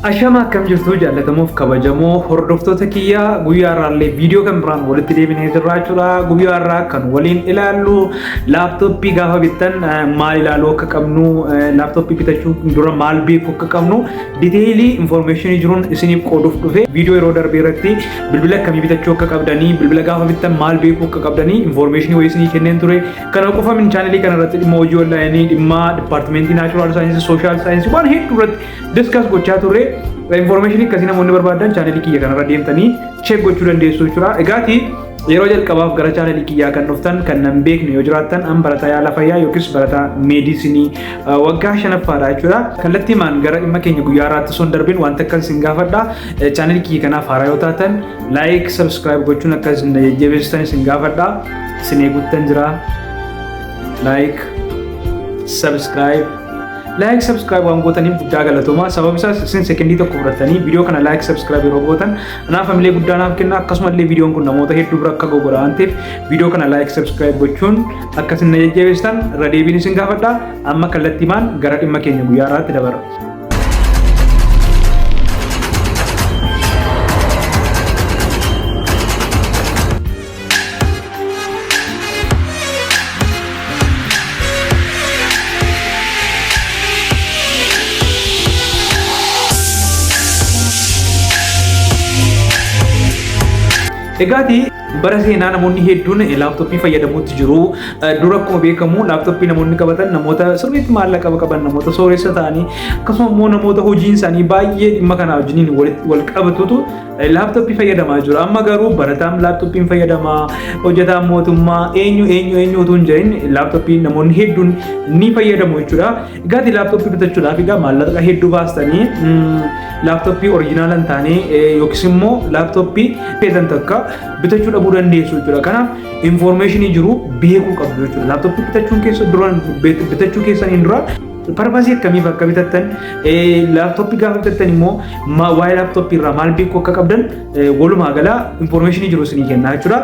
Ashama, akkam jirtu jaallatamoof kabajamoo hordoftoota kiyyaa? Guyyaa irraallee viidiyoo kan biraan walitti deebinee jirra jechuudha. Guyyaa irraa kan waliin ilaallu laaptooppii gaafa bittan maal ilaaluu akka qabnu, laaptooppii bitachuu dura maal beekuu akka qabnu detail information jiruun isiniif qooduuf dhufe. Viidiyoo yeroo darbee irratti bilbila akkamii bitachuu akka qabdanii, bilbila gaafa bittan maal beekuu akka qabdanii information wayii isinii kenneen ture. Kana qofa min, chaanelii kana irratti dhimma hojii onlaayinii, dhimma dipaartimentii natural science, social science, waan hedduu irratti discuss gochaa turre. Information akkasii namoonni barbaadan chaanelii kiyya kanarra deemtanii check gochuu dandeessu jechuudha. Egaati yeroo jalqabaaf gara chaanelii kiyyaa kan dhuftan, kan nan beekne yoo jiraattan, an barataa yaala fayyaa yookiis barataa meedisinii waggaa shanaffaadha jechuudha. Kallattiimaan gara dhimma keenya guyyaa har'aatti osoo hin darbin wanta akkan isin gaafadha. Chaanelii kiyya kanaaf haaraa yoo taatan like, subscribe gochuun akka isin jajjabeessitan isin gaafadha. Isin eeguttan jira. Like, subscribe, like, subscribe waan gootaniif guddaa galatooma. Sababni isaas isin sekendii tokko fudhatanii viidiyoo kana like, subscribe yeroo gootan anaaf hamilee guddaa naaf kenna. Akkasumallee viidiyoon kun namoota hedduu bira akka ga'u godha waan ta'eef viidiyoo kana like, subscribe gochuun akka isin na jajjabeessitan irra deebiin isin gaafadha. Amma kallattiimaan gara dhimma keenya guyyaa har'aatti dabarra. Egaati bara seenaa namoonni hedduun laaptooppii fayyadamuutti jiru. Dura akkuma beekamu laaptooppii namoonni qabatan namoota sirriitti maallaqa qaban, namoota sooressa ta'anii, akkasuma immoo namoota hojiin isaanii baay'ee dhimma kana wajjiniin wal qabatutu laaptooppii fayyadamaa jiru. Amma garuu barataan laaptooppiin fayyadamaa, hojjetaan mootummaa, eenyu eenyu eenyu utuu hin jedhin laaptooppii namoonni hedduun ni fayyadamu jechuudha. Egaati laaptooppii bitachuudhaaf egaa maallaqa hedduu baastanii laaptooppii original hin taane yookiis immoo laaptooppii feetan takka bitachuu dhabuu dandeessu jechuudha. Kanaaf information jiru beekuu qabdu jechuudha. Laaptooppii bitachuun keessa dura, bitachuu keessaniin dura purpose akkamiif akka bitattan, laaptooppii gaafa bitattan immoo waa'ee laaptooppii irraa maal beekuu akka qabdan walumaa gala information jiru isinii kennaa jechuudha.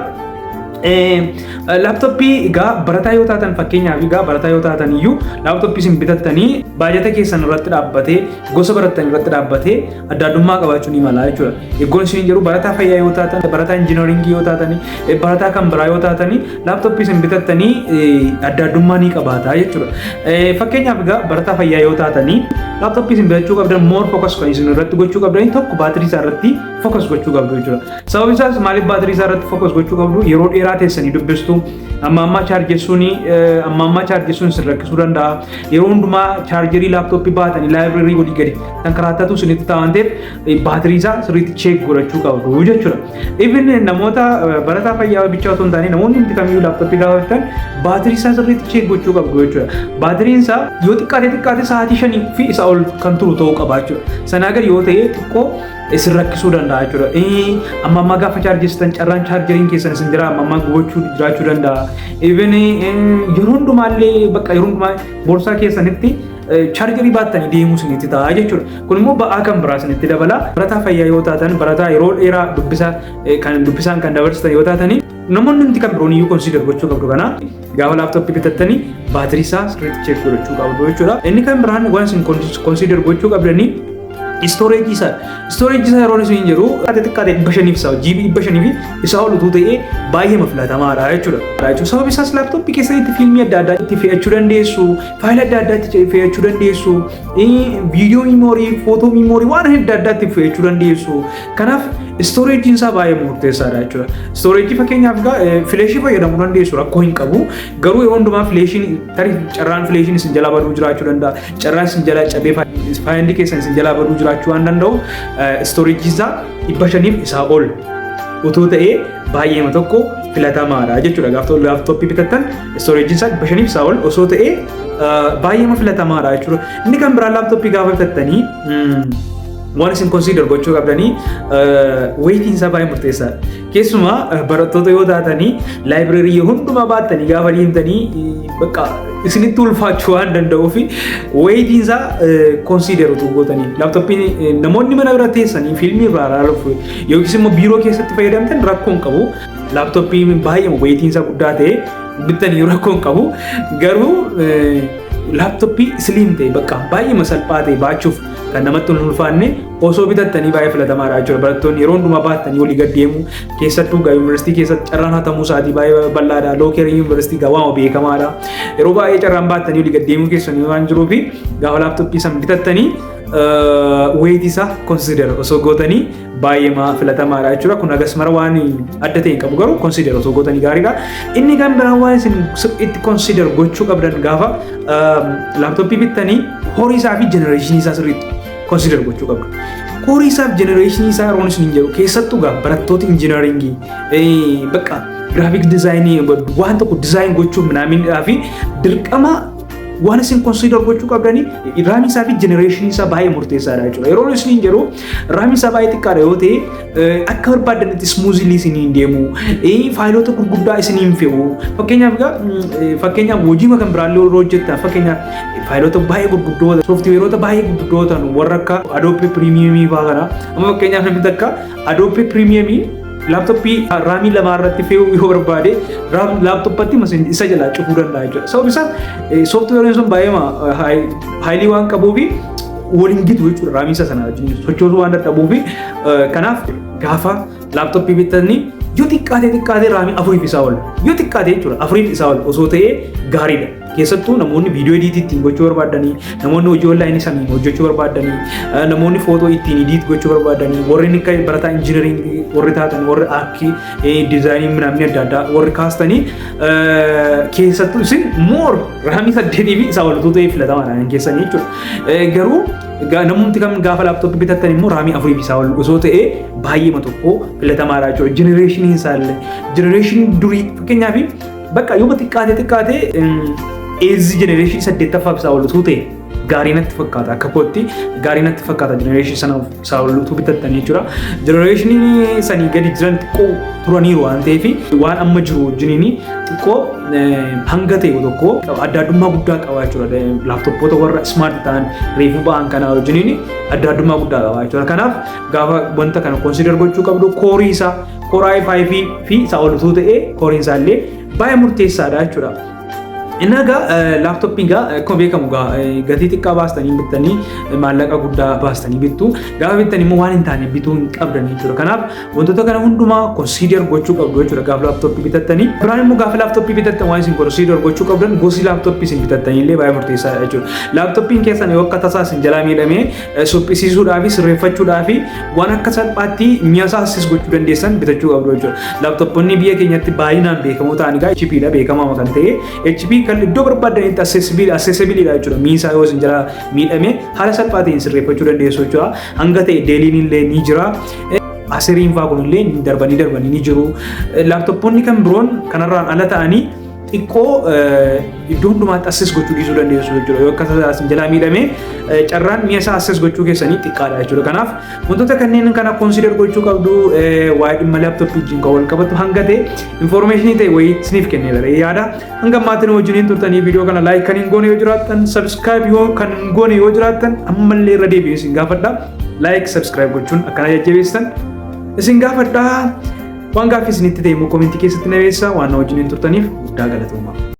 Laaptooppii egaa barataa yoo taatan, fakkeenyaaf egaa barataa yoo taatan iyyuu, laaptooppii isin bitattanii baajata keessan irratti dhaabbatee, gosa barattan irratti dhaabbatee adda addummaa qabaachuu ni mala jechuudha. Eeggoon isin jedhu barataa fayyaa yoo taatan, barataa injiinaringii yoo taatan, barataa kan biraa yoo taatan, laaptooppii isin bitattanii adda addummaa ni qabaata jechuudha. Fakkeenyaaf egaa barataa fayyaa yoo taatanii laaptooppii isin bitachuu qabdan more focus kan isin irratti gochuu qabdanii tokko baatirii isaa irratti focus gochuu qabdu jechuudha. Sababni isaas maaliif baatirii isaa irratti focus gochuu qabdu? Yeroo dheeraa teessanii dubbistu, amma ammaa chaarjessuun isin rakkisuu danda'a. Yeroo hundumaa chaarjerii laaptooppii baatanii library walii gadi kan karaattatu isinitti ta'a waan ta'eef baatirii isaa sirriitti check godhachuu qabdu jechuudha. Even namoota barataa fayyaa bichaa otoo hin taane namoonni hundi kamiyyuu laaptooppii gaafa bitan baatirii isaa sirriitti check gochuu qabdu jechuudha. Baatiriin isaa yoo xiqqaate xiqqaate sa'aatii 5 fi isa ol kan turu ta'uu qaba jechuudha. Sanaa gadi yoo ta'e xiqqoo isin rakkisuu danda'a jechuudha. Amma ammaa gaafa chaarjessitan carraan chaarjeriin keessan isin jira amma ammaa gubachuu jiraachuu danda'a. Even yeroo hundumaallee bakka yeroo hundumaa boorsaa keessanitti chaarjerii baattanii deemuu isinitti ta'a jechuudha. Kun immoo ba'aa kan biraa isinitti dabala. Barataa fayyaa yoo taatan, barataa yeroo dheeraa dubbisa kan dubbisaan kan dabarsitan yoo taatanii, namoonni hundi kan biroon iyyuu consider gochuu qabdu kana gaafa laaptooppii bitattanii baatirii isaa sirriitti check godhachuu qabdu jechuudha. Inni kan biraan waan isin consider gochuu qabdanii storage isaa. Storage isaa yeroo isin jedhu xiqqaate 500 isaa GB 500 fi isaa ol utuu ta'ee baay'ee filatamaadha jechuudha. Sababni isaas laaptooppii keessatti fiilmii adda addaa itti fe'achuu dandeessu, faayila adda addaa itti fe'achuu dandeessu, viidiyoo memory, footoo memory, waan adda addaa itti fe'achuu dandeessu. Kanaaf storageiin isaa baay'ee murteessaadha jechuudha. Storage fakkeenyaaf egaa fileeshii fayyadamuu dandeessu, rakkoo hin qabu. Garuu yeroo hundumaa fileeshiin tarii carraan fileeshiin isin jalaa baduu jiraachuu danda'a. Carraan isin jalaa cabee faayilli keessan isin jalaa baduu jiraachuu waan danda'u storage isaa 500f isaa ol utuu ta'ee baay'eema tokko filatamaadha jechuudha. Gaafa laaptooppii bitattan storageiin isaa 500f isaa ol osoo ta'ee baay'eema filatamaadha jechuudha. Inni kan biraan laaptooppii gaafa bitattanii waan isin consider gochuu qabdanii weightiin isaa baay'ee murteessaadha. Keessumaa barattoota yoo taatanii library hundumaa baattanii gaafa deemtanii bakka isinitti ulfaachuu waan danda'uuf weightiin isaa consider utuu gootanii. Laaptooppiin namoonni mana bira teessanii fiilmii irraa ilaaluuf yookiis immoo biiroo keessatti fayyadamtan rakkoo hin qabu. Laaptooppii baay'ee weightiin isaa guddaa ta'e bittanii rakkoo hin qabu. Garuu laaptooppii slim ta'e, bakka baay'ee salphaa ta'e baachuuf Kan namatti hin ulfaanne osoo bitattanii baay'ee filatamaadha jechuudha. Barattoonni yeroo hundumaa baattanii olii gad deemu, keessattuu gaa yuunivarsiitii keessatti carraan hatamuu isaatii baay'ee bal'aadha. Lockerii yuunivarsiitii gaa waama beekamaadha. Yeroo baay'ee carraan baattanii olii gad deemuu keessanii waan jiruufi gaafa laaptooppii san bitattanii weight isaa consider osoo gootanii baay'ee filatamaadha jechuudha. Kun agas mara waan adda ta'e hin qabu, garuu consider osoo gootanii gaariidha. Inni kan biraan waan isin itti consider gochuu qabdan gaafa laaptooppii bittanii core isaa fi generationii isaa sirriitti consider gochuu qabdu. Core isaa fi generationii isaa yeroon isin jedhu, keessattuu gaa barattoota engineeringii bakka graphic designii waan tokko design gochuuf minaaminidhaa fi dirqama waan isin consider gochuu qabdanii RAMii isaa fi generationii isaa baay'ee murteessaadha jechuudha. Yeroo isin jedhu RAMii isaa baay'ee xiqqaadha yoo ta'e, akka barbaadanitti smoothly isiniin deemu, faayilota gurguddaa isiniin fe'u. Fakkeenyaaf hojii kan biraallee yeroo hojjettan, fakkeenyaaf faayilota baay'ee gurguddoo, sooftiweerota baay'ee gurguddoo ta'an warra akka Adobe Premiere fa'aa kana. Amma fakkeenyaaf namni takka Adobe Premiere laaptooppii RAMii lamaa irratti fe'uu yoo barbaade, laaptooppatti isa jalaa cufuu danda'a jechuudha. Sababni isaa sooftiweeriin sun baay'ee haayilii waan qabuufi waliin gitu jechuudha, RAMii isa sana wajjin sochoosuu waan dadhabuufi. Kanaaf gaafa laaptooppii bittanii yoo xiqqaate xiqqaate RAMii afuriif isaa ol, yoo xiqqaate jechuudha, afuriif isaa ol osoo ta'ee gaariidha. Keessattuu namoonni viidiyoo editii ittiin gochuu barbaadanii, namoonni hojii onlineii saniin hojjechuu barbaadanii, namoonni footoo ittiin edit gochuu barbaadanii, warri akka barataa engineeringii warri taatan, warri arkii designii namni adda addaa warri kaastanii, keessattuu isin more RAMii 8 fi isaa ol osoo ta'ee filatamaadha keessanii jechuudha. Garuu namoonni kam gaafa laaptooppii bitattan immoo RAMii 4 fi isaa ol osoo ta'ee baay'eema tokko filatamaadha jechuudha. Generationiin isaallee generationii durii, fakkeenyaaf bakka yoo xiqqaate xiqqaate eighth generationii saddeettaffaa isaa ol osoo ta'e gaarii natti fakkaata. Akka kootti gaarii natti fakkaata generationii sana isaa ol utuu bitattanii jechuudha. Generationii sanii gadi jiran xiqqoo turaniiru waan ta'eef, waan amma jiru wajjiniin xiqqoo hanga ta'e tokko adda addummaa guddaa qaba jechuudha. Laaptoppoota warra smart ta'an reefuu ba'an kanaa wajjiniin adda addummaa guddaa qaba jechuudha. Kanaaf gaafa wanta kana consider gochuu qabdu coreii isaa Core i5 fi isaa ol utuu ta'e, coreiin isaa illee baay'ee murteessaadha jechuudha. Inni egaa laaptooppiin egaa akkuma beekamu egaa gatii xiqqaa baastanii bittanii maallaqa guddaa baastanii bittu. Gaafa bittan immoo waan hin taane bituu hin qabdan jechuudha. Kanaaf wantoota kana hundumaa consider gochuu qabdu jechuudha gaafa laaptooppii bitattanii. Biraan immoo gaafa laaptooppii bitattan waan isin consider gochuu qabdan, gosi laaptooppii isin bitattanii illee baay'ee murteessaadha jechuudha. Laaptooppiin keessan yoo akka tasaa isin jalaa miidhamee, suphisiisuudhaa fi sirreeffachuudhaa fi waan akka salphaatti mi'a isaa access gochuu dandeessan bitachuu qabdu jechuudha. Laaptooppoonni biyya keenyatti baay'inaan beekamoo ta'an egaa HP dha, beekamaa kan ta'e. HP kan iddoo barbaadanitti accessibleidha jechuudha. Miisaa yoo isin jalaa miidhame haala salphaa ta'een sirreeffachuu dandeessu jechuudha. Hanga ta'e Delliin illee ni jira. Aseriin fa'aa kunillee darbanii darbanii ni jiru. Laaptooppoonni kan biroon kanarraan ala ta'anii xiqqoo iddoo hundumaatti access gochuu dhiisuu dandeessu jechuudha. Yoo akka isin jalaa miidhame, carraan mi'a isaa access gochuu keessanii xiqqaadha jechuudha. Kanaaf wantoota kanneen kana consider gochuu qabdu. Waa'ee dhimma laaptooppii wajjin kan wal qabatu hanga ta'e informationii ta'e wayii isiniif kenneera yaada. Hanga ammaatiin wajjiniin turtanii viidiyoo kana like kan hin goone yoo jiraattan, subscribe yoo kan hin goone yoo jiraattan, ammallee irra deebi'ee isin gaafadha. Like, subscribe gochuun akkana jajjabeessan isin gaafadha. Waan gaaffii isinitti ta'e immoo commentii keessatti na beeksisaa. Waan na wajjiniin turtaniif guddaa galatoomaa.